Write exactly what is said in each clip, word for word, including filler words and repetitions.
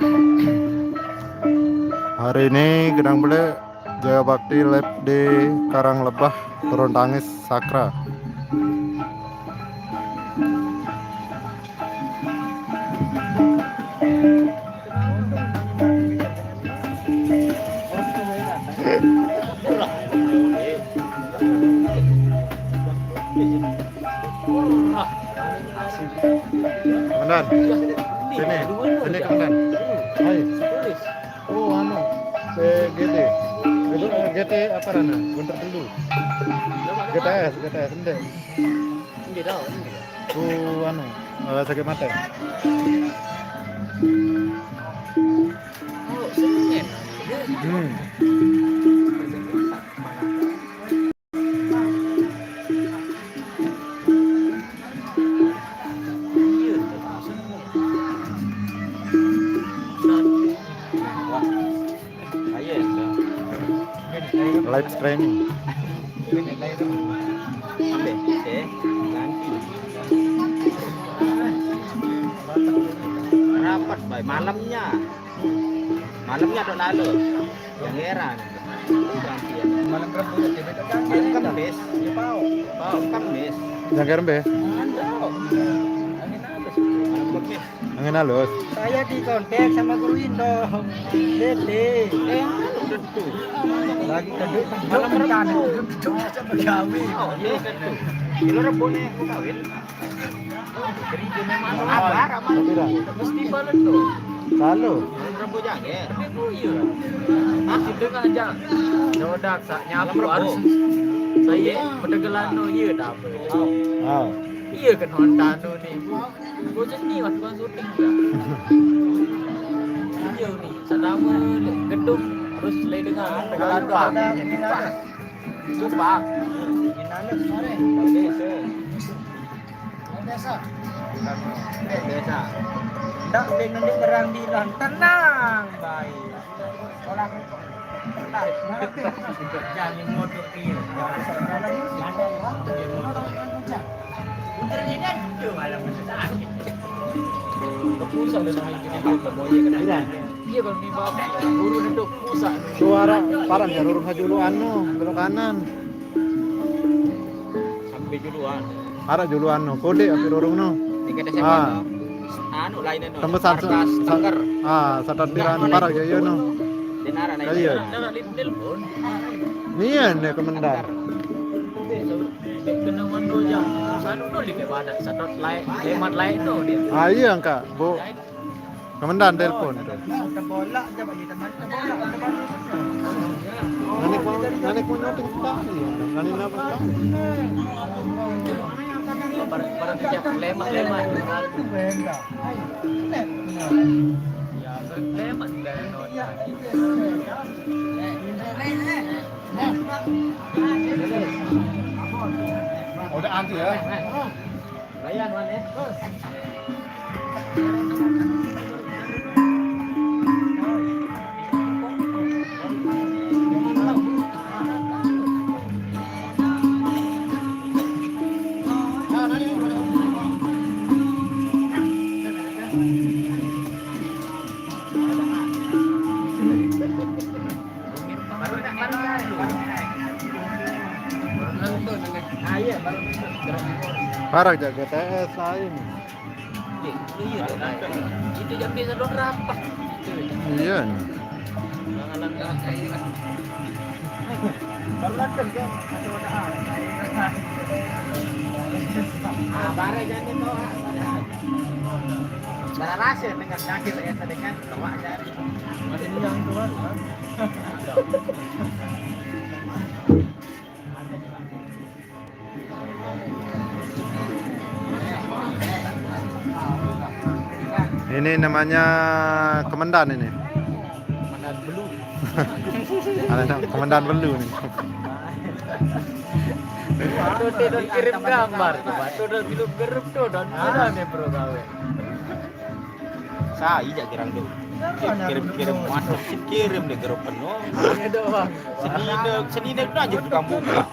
Hari ini gedang beli Jaya Bakti live di Karang Lebah, Turun Tangis Sakra. Komandan, sini, sini Komandan. Hai. Oh, anu, eh, G T. Itu, eh, G T apa rana? Gunter telu. G T S, G T S, ndek. Ndek tau, ndek. Oh, anu, eh, sakit mata. Oh, seneng. Hmm. Live streaming. Rapat, bay. Malamnya. Malamnya dok lalu. Yang heran. Malam Rabu ya, dia beda kan. Malam Kamis. Dia bau. Bau Kamis. Yang kerem be? Malam Kamis. Angin halus. Saya dikontak sama guru Indo. Dede. Eh, anu tentu. Lagi tadi malam Rabu. Duduk sama gawe. Oh, iya tentu. Dino Rabu nih aku kawin. Apa, apa? Mesti balen tuh. Lalu. Rebo janger. Rebo iya. Masih tengah jam. Nyodak sak nyapu harus. Saya pedegelan no iya dah. Ah. Iya kan honda no ni. Bocah ni waktu kan syuting dah. Iya ni. Sadama gedung terus lai dengan pedegelan tu. Sumpah. Desa. Desa. Desa. Ndak be nanti terang di lang. Tenang, baik. Olah. Jangan motor dia. Putar dia dah tu malam tu sakit. Pusat dia nak ikut dia boy kan. Iya. Iya, kalau ni bab guru duduk pusat. Suara parang ya, rurung haju lu anu, belok kanan. Sampai juluan. Arah juluan no, kode api rurung no. Tiga desember. Ah. No. Anu lain no. Tembus sa-, Markas sa-, Tengger. Ah, satat piran parang ya, iya no. Denara naik. Iya. Denara lip telepon. Nian ya, Komandan. Kena mando jam. Sanu no lip badan, satat lain, hemat lain no dia. Ah, iya, angka, Bu. Komandan telepon tu. Tebolak je bagi teman, tebolak, tebolak. Nani ku, nani ku nyoting tadi. Nani napa tadi? Barang, barang kerja lemak, lemak. Ya, lemak. Udah anti ya. Layan, Wan, eh. Parah jaga T S lain. Iya, itu jam biasa dong rapat. Iya. Baru datang, kan? Ah, barang jadi tu, ah. Barang rasa dengan sakit, ya, dengan awak jadi. Ada yang keluar, kan? Ini namanya Komandan ini. Komandan Belu. Ada nama Komandan Belu ni. Tuh, dia don kirim gambar tu, Pak. Tuh, don kirim grup tu, don ada ni, bro, gawe. Sa, ijak gerang tu. Kirim, kirim, kirim, WhatsApp, kirim deh grup penuh. Iya doang. Senine, senine tu aja tukang buka.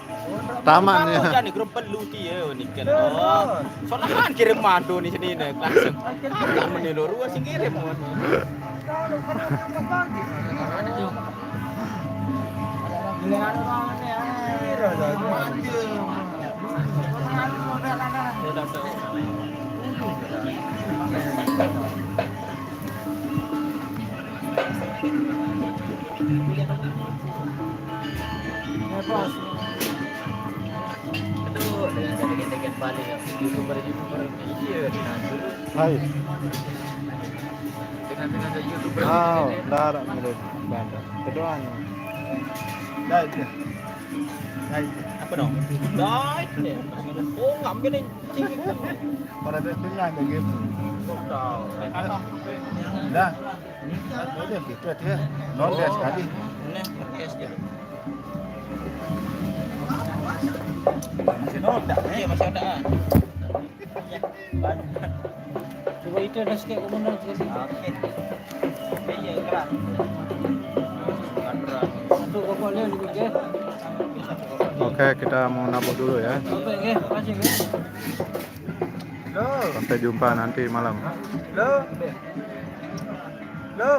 Taman ya. Aku jadi grup pelu dia ni kan. Oh. Soalnya kan kirim madu ni senine langsung. Agak menelo ruas sing kirim. Aduh, dengan dikit-dikit balik ya. YouTuber-YouTuber Indonesia, nah, dulu. Hai. Dengan-dengan ada YouTuber. Oh, ini. Darah menurut Banda. Keduanya. Dah itu. Dah itu. Apa dong? Dah itu deh. Oh, ngambil yang cingit. Pada dia punya ada game. Dah. Dah. Ada gitu aja. Non dia sekali. Ini es gitu. Masih ada. Iya, masih ada. Coba itu ada sikit komentar sikit. Oke. Iya, keras. Satu kopok dia dulu, oke. Oke, kita mau nabok dulu ya. Oke, oke, makasih, oke. Sampai jumpa nanti malam. Lo. Lo.